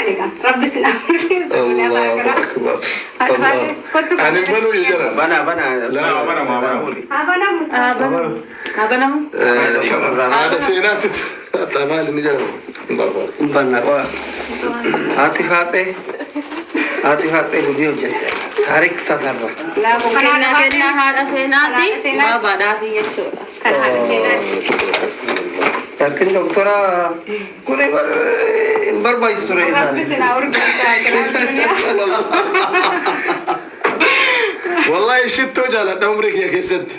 Jedhani Rabbi sin urgeessu. Allahu akbar. Allah. Ani hin banuu jedhan. Bana bana. Haa banamu. Haa banamu. Haadha seenaatti maal inni jedhamu? Allahu akbar. Banna waa. Haati faaxee. Haati faaxee hojii hojjette. Taarik tatarra. Kennaa kennaa haadha seenaati. Baabaadhaafi jechuudha. Kan haadha seenaati. Jaartiin doktora kuni hin barbaachisu ture Rabbi isaanii. sin urgeessu. Wallahi shittoo jaaladha umrii kiyya keessatti.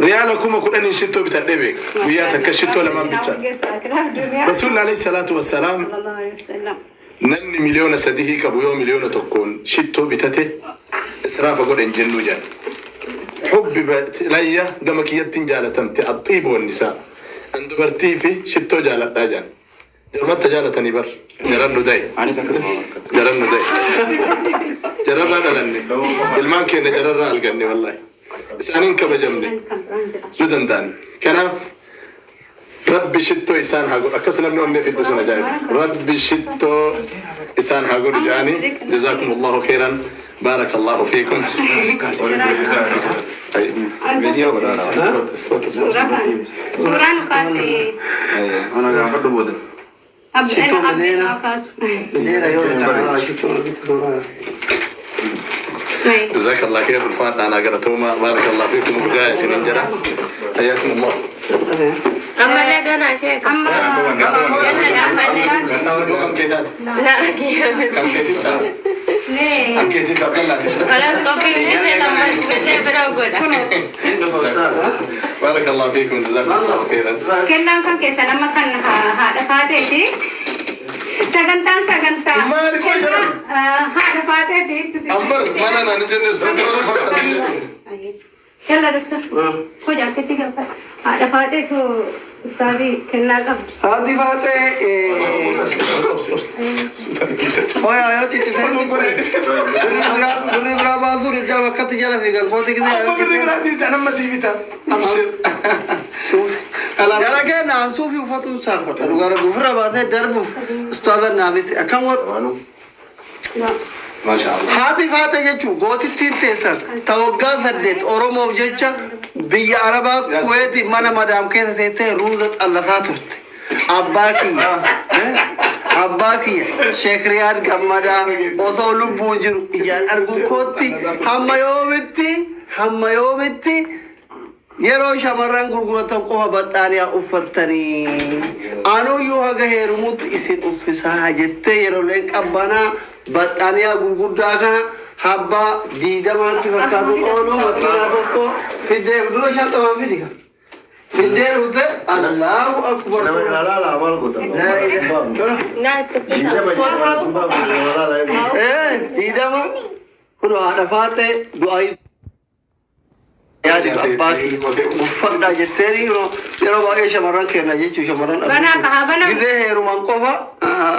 Riyaala 10,000n shittoo bitadhee beeka. Guyyaa takka shittoo lamaan bichaa. Rasuulli alayhi salaatu wassalaam namni 3 miliyoona qabu yoo 1 miliyoon shittoo bitate israafa godhe hin jennuu jedhan. حببت إلي gama kiyyattiin jaalatamte الطيب والنساء. An dubartii fi shittoo jaaladhaa jedhan. Jarmatta jaalatanii bar. Jaran nu da'i. Anis akkasuma bakka. Jaran nu da'i. Jararraa dhalanne. Ilmaan keenya jararraa arganne wallahi. Isaaniin kabajamne. Nu danda'an. Kanaaf Rabbi shittoo isaan haa godhu. Akkas namni onnee fiddu sun ajaa'iba. Rabbi shittoo isaan haa godhu jedhanii جزاكم الله خيرا. بارك الله فيكم. Ay. Viidiyoo godhaa. Suuraan kaasee. Ana gaafadhu booda. Shittoo Abdii bineena. kaasu. Bineena yoo ta'an shittoo suuraa. جزاك الله خير الفاتحة أنا قرأتهما بارك الله فيكم ورقايا سنين جرى حياكم الله. Ammallee ganaa sheeka. Amma كم كيتات Laa kiyya. كم كيتات Nee. كم كيتات عبد الله. Kalas qophii bitee lama bitee bira godha. بارك الله فيكم جزاكم الله خيرا. Kennaan kan keessan amma kan haadha faateeti. Sagantaan sagantaa. Maali koo jedhan? Haadha faateeti. أمبر ما أنا نجي Yalla doktor. Koo jaartetti gaafadha. Haadha faateetu ustaazii kennaa qabdi. Haati faaxee hoyaa yoo ciccitee birri biraa baasuu diddaa bakkatti jala fiigan kooti gisee. أما بالرجل أنا ما سيبتها أبشر. Jara kenna an suufii uffatuun saalfadha dhugaa rabbi ofirra baasee darbuuf ustaaza naabiti akkam godhu. ما شاء الله. Haati faaxee jechuun gootittiin teessan ta waggaa 8 Oromoof jecha biyya Arabaa Kuweeti mana madaam keessa teessee ruuza xallataa turte. Abbaa kiyya abbaa kiyya Sheek Riyaad Gammadaa osoo lubbuun jiru ijaan arguu kootti hamma yoomitti yeroo shamarran gurguratan qofa baxxaaniyaa uffattanii anuyyuu haga heerumutti isin uffisaa jettee yerooleen qabbanaa baxxaaniyaa gurguddaa kana habbaa 20tti fakkaatu oolu makiinaa tokko fiddee dura shantamaan fidi ka fiddee dhufte Allahu akbar. Nama ilaalaa maal goota? Laa ilaaha tola. Naa itti uffisa. Ee 20 kun haadha faaxee du'aa yaadi abbaa kiyya uffadhaa jetteeni yeroo baay'ee shamarran kenna jechuun shamarran Banaa ka haa banamu. Gizee heeruman qofa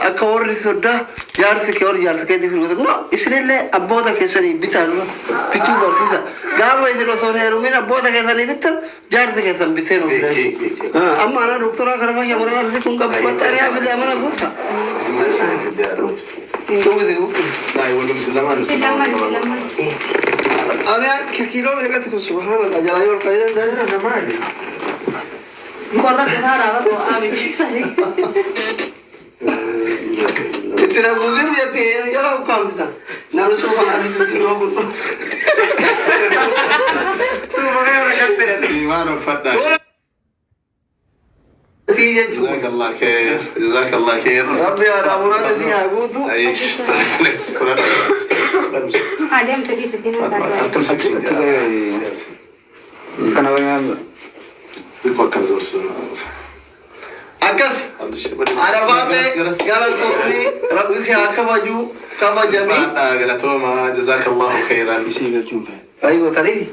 akka warri soddaa jaarsi kee warri jaarsi keetii fidu no isinillee abboota keessanii bitaa dura bituu barsiisa gaafa isin osoo hin heerumin abboota keessanii bittan jaarsi keessan bitee nuuf fida. Amma ana doktoraa kana faa shamarran arsii kun qabu baxxanii bitee mana guutta. Si lamaan si lamaan. Ani kiiloo meeqatti kun subhaanallah jalaa yoo ol ka'ee Qorra dhufaadhaa barbaadu abiibsanii. Itti naguugin jettee jala ukkaamsita. Namni suufa adiitu yeroo kun. Imaan uffadhaa. Jechuudha. جزاك الله خير جزاك الله خير. Rabbi haadha muraan isii haa guutu. عيش. Haa deemtu dhiisa siin haa تمسك. Kana waan Akkas haadha baatee galatoomni rabbi si haa kabaju kabajamii. Galatooma جزاك الله خيرا. Isii galchuun fayyada. Ayi gootanii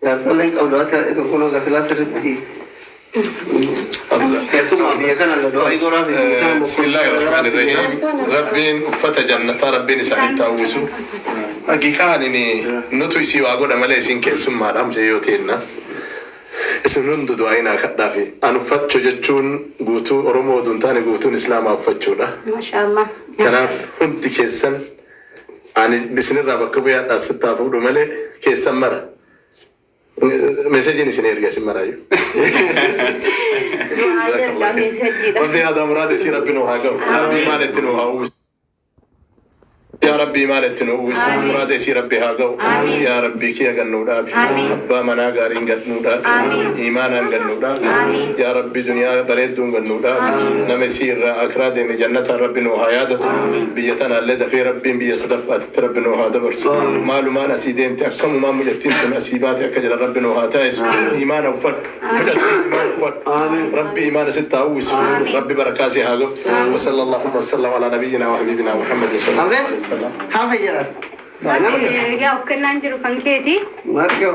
jaarsolleen qabdu ati tokko gatilaa sirriitti keessumaa biyya kana la du'aa goraa fi بسم الله الرحمن الرحيم rabbiin uffata jannataa rabbiin isaanitti hawwisu haqiqaan ini nutu isii waa godha malee isin keessummaadha mucayyoo teenna. Isin hundu du'aayinaa kadhaafi. An uffachuu jechuun guutuu Oromoo oduu hin taane guutuun Islaamaa uffachuudha. Mashaallah. Kanaaf hundi keessan ani isinirraa bakka bu'ee sittaa fuudhu malee keessan mara. Meesejiin isin erga isin maraayyuu. Du'aa jalqabee meesejiidha. Rabbi aadaa muraada isii rabbi nuu haa ga'u. Rabbi maal itti nuu haa uwwisu. Yaa Rabbi maal itti nu uwwisu. Muraada isii rabbi haa ga'u. Yaa Rabbi kiyya gannuu dhaabi. Abbaa manaa gaariin gannuu dhaabi. Imaanaan gannuu dhaabi. Yaa Rabbi duniyaa bareedduun gannuu dhaabi. Nama isii irraa akiraa deeme jannataan rabbi nuu haa yaadatu. Biyya tanaallee dafee rabbiin biyya sadaffaatitti rabbi nuu haa dabarsu. Maalumaan asii deemte akkamumaan mucattiin tun asii baate akka jedhan rabbi nuu haa taa'isu. Imaana uffadhu. Mucattiin imaana uffadhu. Rabbi imaana sitti haa uwwisu. Rabbi barakaa si haa ga'u. وصلى الله وسلم على نبينا وحبيبنا محمد صلى الله عليه وسلم. Hafe jedhan. Yaa kennaan jiru kan keeti. Marqoo.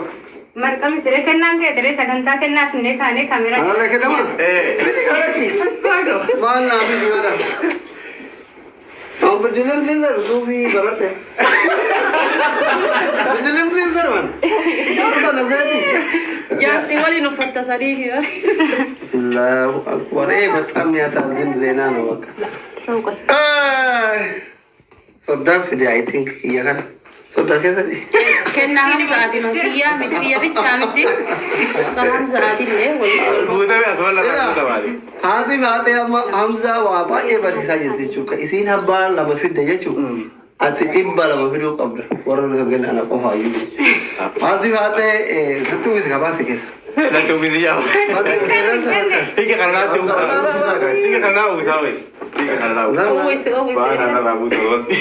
Marqa miti kennaan kee tiree sagantaa kennaaf illee taanee kaameraa. Anallee kennama? Fidi qaraki. Maal naa fidi mana. An bidilim singar duubii baradhe. Bidilim singar man. Kana zeeti. Jaartii waliin uffatta sadii fi Allahu akbar. በጣም የሚያሳዝን ዜና ነው። በቃ Soddaan fide I think kiyya kana. Soddaa keessatti. Kennaa Hamzaati nu kiyyaa miti kiyya bichaa miti. Kan Hamzaatillee wal Guutamee asuma lafa guutamaati. Haati baatee amma Hamzaa waa baay'ee barsiisaa jirti jechuudha. Isiin abbaa lama fidde jechuudha. Ati 200 fiduu qabda. Warra nuti kennan ana qofaayyuu jechuudha. Haati baatee sitti uwwisa kabaase keessa. Natti uwwisi yaa. Warri qeerransa fakkaata. Hiika kanarraa uwwisaa. Hiika kanarraa uwwisaa wayi. Hiika kanarraa uwwisaa. Uwwisi uwwisi. Waan kanarraa buutu wanti.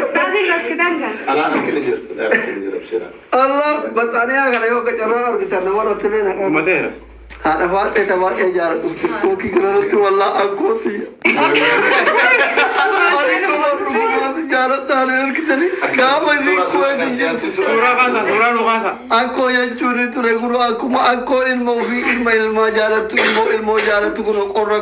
Ustaaziin raskitaan Alaa harki jira. Harki jira absheera. Allah baxaaniyaa kana yoo qacarraan argitan nama irratti illee naqaa. Uummateera. Haadha faaxee baay'ee jaalladhu. Tiktookii kanarratti wallaa akkooti. Ani kuma dhugumaatti jaaladhaan argitanii gaafa isiin kuweeti jirti. Suuraa kaasa suuraa nu kaasa. Akkoo jechuun ture kun akkuma akkoon ilma ofii ilma ilmaa jaalattu ilmoo ilmoo jaalattu kun qorra.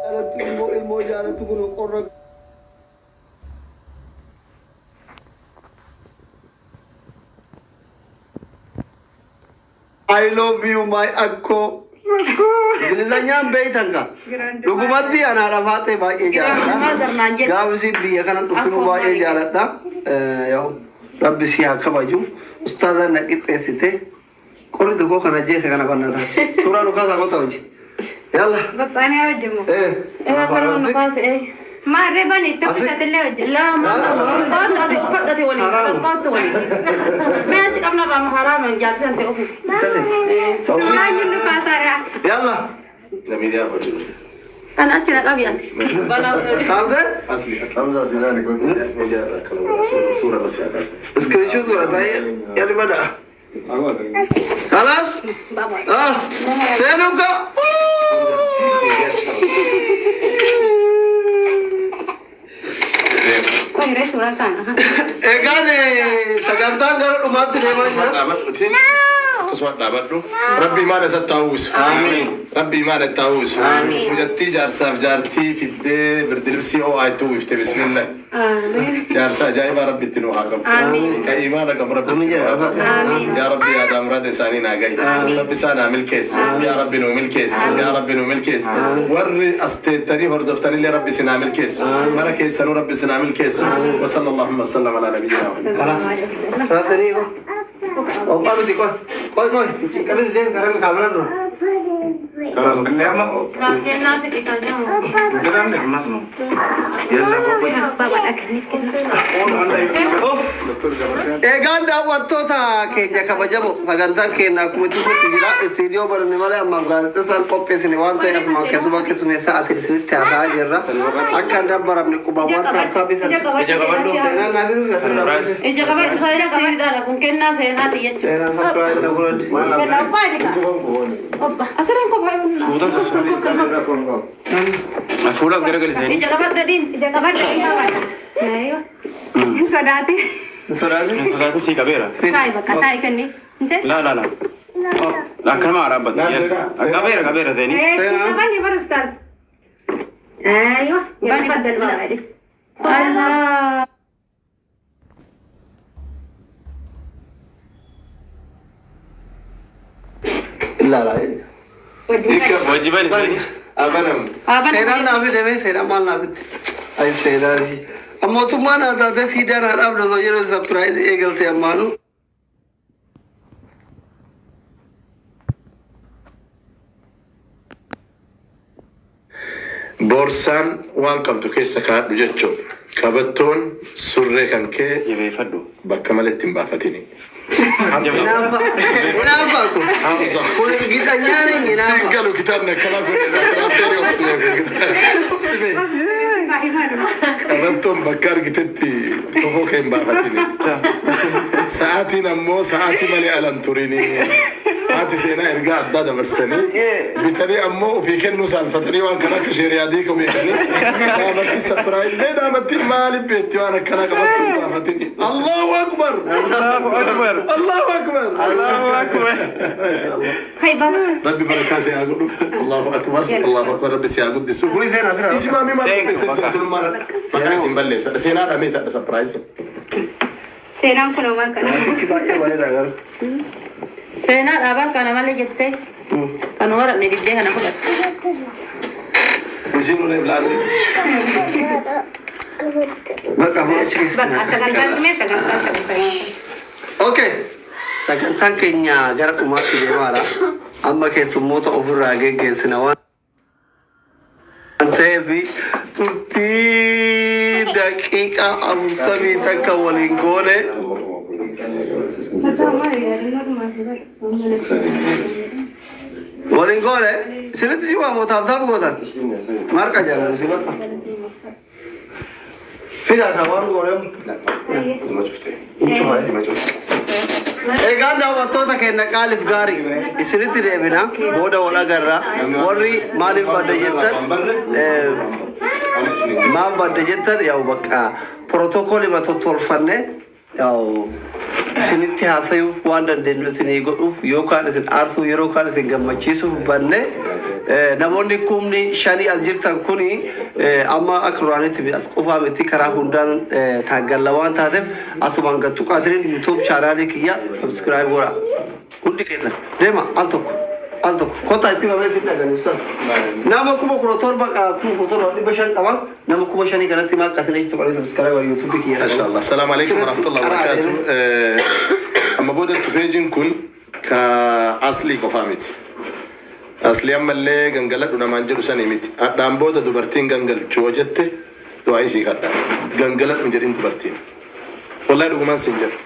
Jaalattu ilmoo ilmoo jaalattu kun qorra. I love you my akkoo. Ingilizanyaan beeytan ka. Dhugumatti ana haadha faaxee baay'ee jaaladha. Gaafa isiin biyya kana dhuftinu baay'ee jaaladha. Yaa'u rabbi si haa kabaju. Ustaaza na qixxeessite. Qorri tokko kana jeese kana bannata. Suuraa nu kaasaa kota hojii. Yalla. Baxaaniyaa hojjemu. Kana nu kaase. Maarree bani itti uffisatillee hojjemu. Lama. Qaata ati uffadhate waliin. As qaata waliin. Mee achi qabna irraa haraaman jaartii tante ofis. Suuraan nu kaasaarraa. Yalla. Miidiyaa hojii. Kan achi na qabi ati. Saamte? Asli asli. Hamza Zinani kun miidiyaa irraa kan suura irra si agarsiisa. Iskiriishuutu godhata. Yalli bada. خلاص؟ اه سينوكا. Qoyiree suuraa kana. Egaan sagantaan gara dhumaatti deemaa jira. Dhaabadhuti. Akkasuma dhaabadhu. Rabbi imaana isatti haa uwwisu. Rabbi imaana itti haa uwwisu. Mucattii jaarsaaf jaartii fiddee birdilibsii ho'aa itti uwwifte bismillah. Jaarsa ajaa'ibaa rabbi itti nuu haa qabu. Kan imaana qabu rabbi itti nuu haa qabu. Yaa Rabbi yaada muraada isaanii naa gahi. Rabbi isaa naa milkeessi. Yaa Rabbi nuu milkeessi. Yaa Rabbi nuu milkeessi. Warri as teettanii hordoftanillee rabbi isin haa milkeessu. Mana keessanuu rabbi isin haa milkeessu. وصلى اللهم وسلم على نبينا محمد. خلاص خلاص ريكو. Opa miti qoy. Qoy qoy. Qabin deem karaa kaameraa dura. Kanaas inni amma Kennaa fixi kan jedhamu. jedhamne ammas nu. Yalla Babaadha kenniif kenna. Of. Egaan daawwattoota keenya kabajamoo sagantaan keenya akkuma jirutti jira. Istiidiyoo baranne malee ammaaf gaazexeessaan qopheessine waan ta'eef asumaan keessumaa keessummeessaa ati isinitti haasa'aa jirra. Akka hin dabbaramne qubamaan taattaa bisan. Ija qabadhu seenaa si haa. Seenaan naa fiduuf asirraa buuse. Ija qabadhu seenaa siidhaadha kun kennaa seenaati jechuudha. Seenaan surprise na godhadhe. Abbaa dika. Obba. Asirraan qofaa Fuulas garagalisee. Ija qabadhu dhiin. Ija qabadhu babaadha. Ayyo. Hin sodaate. Sodaatin. Sodaatin sii qabeera. Taa'i bakka taa'i kenni. Intees. La la la. Akkanuma dhaabbata. Qabeera qabeera seenii. Qabanni bara ustaaz. Ayyo. Yalla faddal babaadhi. Allah. Ilaala. Wajji bani. Abanam. Seenaan naa fide mee seenaan maal naa fide? Ay seenaa si. Mootummaa naa taatee siidaa naa dhaabde osoo jedhu surprise eegalte ammaanu. Boorsaan waan qabdu keessa kaa'adhu jechuudha. Qabattoon surree kan kee Jabeeffadhu. bakka malee ittiin baafatini. Hinaafa. Hinaafa kun. Kun gixanyaani Siin hinaafa. galu kitaabni akkanaa kun tiraanfeerii obsine. Qabattoon bakka argitetti kofoo kee hin baafatini. Sa'aatiin ammoo sa'aatii malee alan turini. Haati seenaa ergaa addaa dabarsanii bitanii ammoo ofii kennuu saalfatanii waan kana akka sheeriyaadii beekanii daamatti surprise mee daamatti maaliif beetti waan akkanaa qabattuu hin baafatini. Allahu akbar! Allahu akbar. Allahu akbar! Allahu akbar. Rabbi barakaa si haa godhu. Allahu akbar! Allahu akbar! Rabbi si haa guddisu. Kun seenaa sira. Isimaamii maal Thank you, qopheessite Bakka. sinummaa maqaa isin balleessa. Seenaa dhamee taadha surprise. Seenaan kun waan kana. Baay'ee bareeda garuu. Seenaa dhaabaan kana malee jettee kan waradne diddee kana fudhatte. Isin ulee bilaalee. Bakka amma achi keessa. Bakka sagantaan dhumee sagantaa sagantaa. Okay. Sagantaan keenya gara dhumaatti deemaadha. Amma keessummoota ofirraa geggeessina waan ta'eef turtii daqiiqaa 41 waliin goone. Waliin goone isinitti jiru moo taaptaap gootan? Marqa jaalan si bakka. Fidaa ka waan goone. Egaan daawwattoota keenya qaaliif gaarii isinitti deebina booda wal agarra. Warri maaliif badda jettan, maal badda jettan, yaa'u bakka pirootokoolii tottolfanne yaa'u isinitti haasayuuf waan dandeenyu isinii godhuuf yookaan isin aarsuu yeroo kaan isin gammachiisuuf banne. Namoonni 5,000 as jirtan kuni amma akka duraanitti as qofaa miti, karaa hundaan taaggalla waan taateef asumaan gattu qaatiriin YouTube channelii kiyya subscribe godha. Hundi keessan deema, al tokko al tokko kottaa itti mamee itti dhaganii nama 17,000, 17,500 qaban, nama 5,000 kanatti maal qaatanii itti qorii subscribe godha YouTube kiyya. ما شاء الله. السلام عليكم ورحمة الله وبركاته. أما بودت peejiin kun ka aslii qofaa miti. Aslii ammallee gangaladhu namaan jedhu sanii miti. Hadhaan booda dubartiin gangalchuu jette du'aa isii kadha. Gangaladhu hin jedhin dubartiin. Wallahi dhugumaan siin jedhu.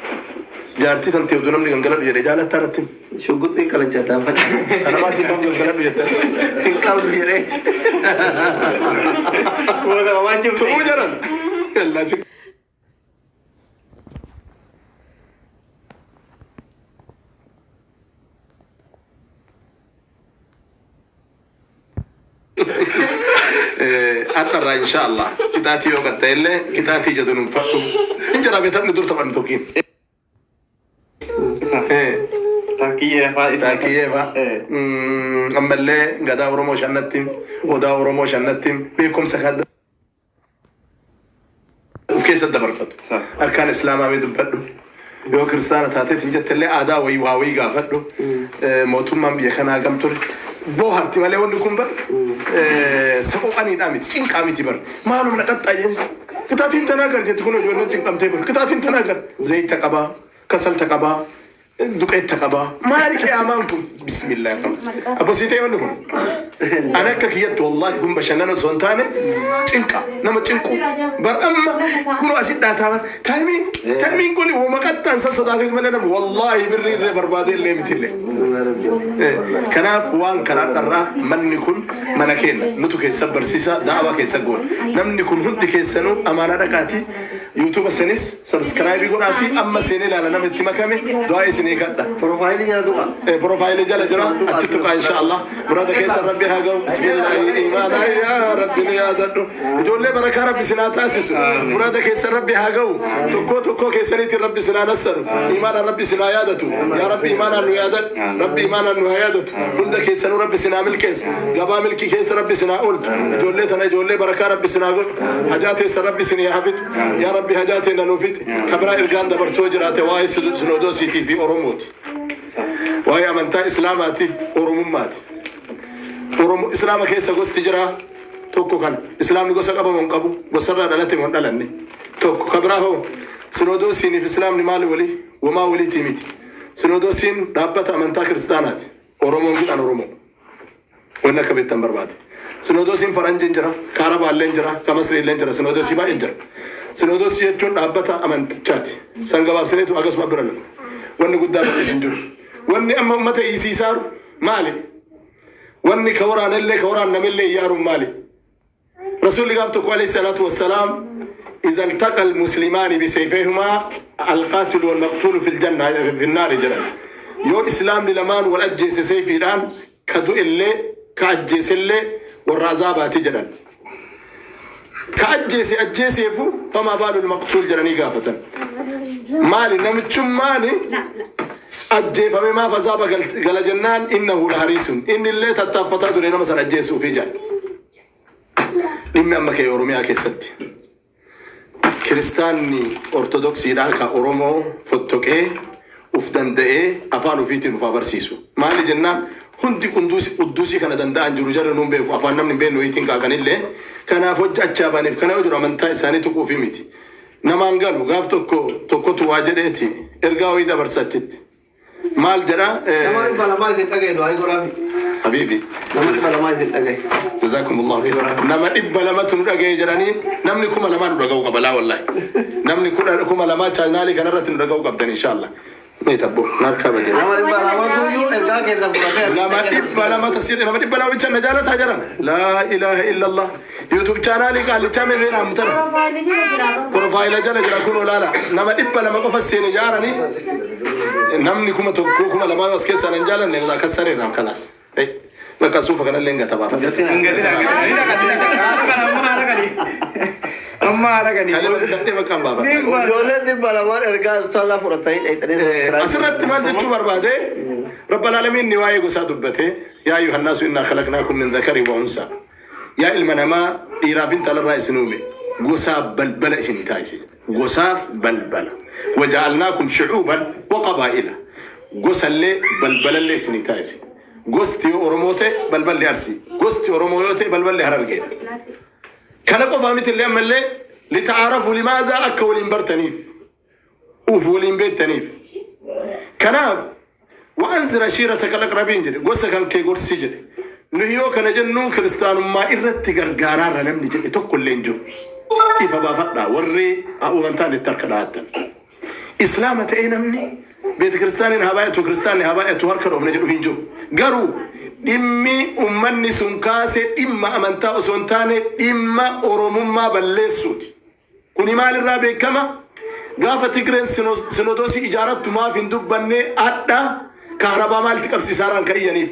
Jaartii tan ta'e namni gangaladhu jedhe jaalattaa irratti. Shugguxii qalacha addaan Kanamaatiin bahu gangaladhu jette. Hin qabdu jedhee. Booda waan jirtu. Tumuu jaran. Yallaa si Hadharraa insha Allah qixaatii yoo qaxxe illee qixaatii jedhu nun fadhu. Hin jira beekamni dur taphannu tokkiin. Taakiyyee fa'aa isa. Taakiyyee fa'a. Ammallee gadaa Oromoo shannatti, odaa Oromoo shannatti beekumsa kan of keessa dabarfatu. Arkaan Islaamaa mee dubbadhu. Yoo kiristaana taateetiin jettellee aadaa wayii waa wayii gaafadhu. Mootummaan biyya kanaa gam ture. Booharti malee wanni kun bar saquqaniidhaa miti, cinqaa miti bar. Maaluma naqaxxaa jedhu. Kitaatiin tanaa gar jetti kun ijoolleen cinqamtee bar. Kitaatiin tanaa gar zayita qabaa, kasalta qabaa, duqeetta qabaa. Maali qiyaamaan kun? Bismillah. Abbasii ta'e wanni kun. Ani akka kiyyatti wallahi kun bashannana osoo hin taane cinqa nama cinqu bar. Amma kun asit dhaataa timeiin kun wama qaxxaan san sodaatee malee nama wallahi birri illee barbaadee illee miti illee. Kanaaf waan kanaan dharraa manni kun mana keenya nutu keessa barsiisa da'awaa keessa goona. Namni kun hundi keessanuu amaanaa dhaqaati. YouTube sanis subscribe godhaati amma seenee ilaala nama itti makame du'aa isinii kadha. Profileii jala tuqa. Profileii jala jira achi tuqaa insha Allah. Muraada keessa Rabbi haa ga'u. Bismillaahi imaanaa yaa Rabbi nu yaadadhu. Ijoollee barakaa Rabbi sinaa taasisu. Muraada keessa Rabbi haa ga'u. Tokkoo tokkoo keessaniitiin Rabbi sinaa nassaru. Imaanaan Rabbi sinaa yaadatu. Yaa Rabbi imaanaan nu yaadadhu. Rabbi imaanaan nu haa yaadatu. Hunda keessanuu Rabbi sinaa milkeessu. Gabaa milkii keessa Rabbi sinaa ooltu. Ijoollee tana ijoollee barakaa Rabbi sinaa godhu. Hajaa teessa Rabbi sinii haa fixu. Yaa Rabbi hajaa teenya nuu fixi. Kabiraa ergaan dabarsoo jiraate waa'ee sinodoosiitii fi Oromooti. Waa'ee amantaa Islaamaatiif Oromummaati. Oromo Islaama keessa gosti jira tokko kana. Islaamni gosa qaba moo hin qabu? Gosarraa dhalate moo hin dhalanne? Tokko. Ka biraa hoo? Sinodoosiiniif Islaamni maali walii? Womaa waliitii miti. Sinodoosiin dhaabbata amantaa kiristaanaati. Oromoon gudhaan Oromoo. Wanni akka beektan barbaade. Sinodoosiin faranjiin jira, ka Arabaalleen jira, ka Masriilleen jira, sinodoosii baay'een jira. Sinodoosii jechuun dhaabbata amantichaati. San gabaabsineetu akkasuma bira lafna. Wanni guddaa bal'is hin jiru. Wanni amma ummata hiisiisaaru maali? Wanni ka waraanellee ka waraannamellee iyyaaruun maali? Rasuulli gaaf tokko alayhi salaatu wassalaam iza iltaqa almuslimaani bisayfayhumaa alqaatilu walmaqtuulu fil janna fi naari jedhan. Yoo islaamni lamaan wal ajjeese sayfiidhaan ka du'ellee ka ajjeesellee warra azaabaati jedhan. Ka ajjeese ajjeeseefu famaa baalul maqtuul jedhanii gaafatan. Maali namichummaani ajjeefame maaf azaaba gala jennaan innahu lahariisun inni illee tattaaffataa ture nama san ajjeesuufi jedhan. Dhimmi amma ka'e Oromiyaa keessatti kiristaanni Ortodoksiidhaa ka Oromoo fottoqee uf danda'ee afaan ufiitiin uf haa barsiisu. Maali jennaan hundi qunduusi qudduusii kana danda'an jiru jarri nuun beeku afaan namni hin beekne wayiitiin qaaqanillee kanaaf hojja achaa baaniif kana yoo jiru amantaa isaanii tuquufi miti. Namaan galu gaaf tokko tokkotu waa jedheeti ergaa wayii dabarsa achitti. Maal jedha? Nama 200 isin dhagaye du'aa godhaafi. Habiibi. Nama 200 isin dhagaye. Jazakumullahu khairan. Nama 200tu nu dhagaye jedhanii namni 2000 nu dhaga'uu qaba laa wallahi. Namni 2000 chaanaalii kanarratti nu dhaga'uu qabdan inshallah. Mee tabbo narkaa badee. Nama 200tu iyyuu ergaa keessan fudhatee Nama 200 tasir nama 200 bicha na jaalataa jiran. Laa ilaaha illallah. YouTube chaanaalii qaallichaa mee seenaa mutara. Profaayilii jala jira. Profaayila jala jira kun olaala. Nama 200 qofa seene jaaranii namni 1000 2000 as keessaa nan jaalanne akkas sareerraan kalaas. Bakka suufa kanallee hin gata baafadha. Hin gatina. Ni dhaqati. Amma haala kani. Amma haala kani. Kalee bitadhee bakka hin baafadha. Ijoolleen 200n ergaa ustaazaa fudhatanii dhayxanii subscribe. Asirratti maal jechuu barbaade Rabbal Aalamiin ni waa'ee gosaa dubbate yaa ayyuhannaasu innaa khalaqnaakum min dhakari wa unsaa yaa ilma namaa dhiiraaf intalarraa isin uume gosaaf balbala isinii taasise gosaaf balbala waja'alnaakum shu'uuban wa qabaa'ila gosallee balbalallee isinii taasise gosti yoo Oromoo ta'e balballi Arsii gosti Oromoo yoo ta'e balballi Harargeedha. Kana qofaa miti illee ammallee lita'aarafu limaazaa akka waliin bartaniif uf waliin beektaniif. Kanaaf wa'anzir ashiirataka al-aqrabiin jedhe gosa kan kee gorsi jedhe. Nuyi yoo kana jennu kiristaanummaa irratti gargaaraarra namni jedhe tokko illee hin jiru. Ifa baafadhaa warri amantaan itti harka dhahattan. Islaama ta'ee namni beeta kiristaaniin haa baay'atu kiristaanni haa baay'atu harka dhoofne jedhu hin jiru. Garuu dhimmi ummanni sun kaase dhimma amantaa osoo hin taane dhimma Oromummaa balleessuuti. Kuni maalirraa beekama? Gaafa Tigreen sinodoosii ijaarattu maaf hin dubbanne adha kaarabaa maalti qabsiisaaraan kan iyyaniif.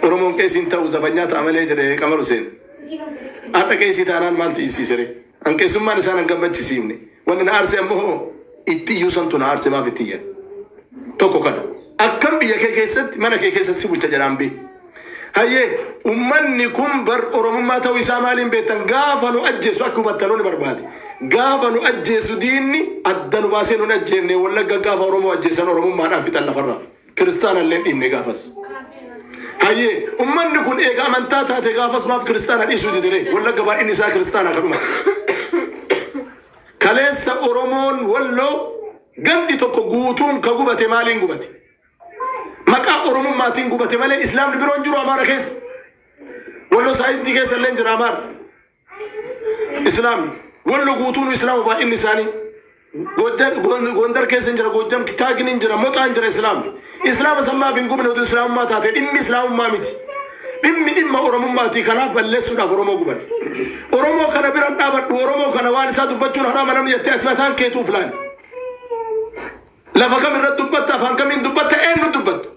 Oromoon qeesii hin ta'u zabanyaa ta'a malee jedhe Qamar Huseen. Har'a qeesii taanaan maaltu iyyisiise ree? An qeesummaan isaa nan gammachisiifne. Wanni na aarse ammoo hoo itti iyyuu santu na aarse maaf itti iyyan? Tokko kana. Akkam biyya kee keessatti mana kee keessatti si bulcha jedhaan bee. Hayyee ummanni kun bar Oromummaa ta'uu isaa maaliin beektan gaafa nu ajjeesu akka hubattan ni barbaade. Gaafa nu ajjeesu diinni adda nu baasee nun ajjeefne Wallagga gaafa Oromoo ajjeesan Oromummaadhaan fixan lafarraa. Kiristaana illee hin dhiifne gaafas. Hayyee ummanni kun eega amantaa taate gaafas maaf kiristaana dhiisuu didere Wallagga baay'inni isaa kiristaana kadhumate. Kaleessa Oromoon Walloo gandi tokko guutuun ka gubate maaliin gubate? Maqaa Oromummaatiin gubate malee Islaamni biroo hin jiru Amaara keessa. Walloo saayintii keessa illee hin jira Amaara. Islaamni. Wallo guutuun Islaama baay'inni isaanii. Gondar keessa hin jira, Goojjam Taagni hin jira, Moxaan jira Islaamni. Islaama sammaaf hin gubne utuu Islaamummaa taate dhimmi Islaamummaa miti. Dhimmi dhimma Oromummaati kanaaf balleessuudhaaf Oromoo guban. Oromoo kana bira dhaabadhu Oromoo kana waan isaa dubbachuun haraama namni jettee ati mataan keetuuf laali. Lafa kam irratti dubbatta afaan kamiin dubbatta eenyu dubbatta.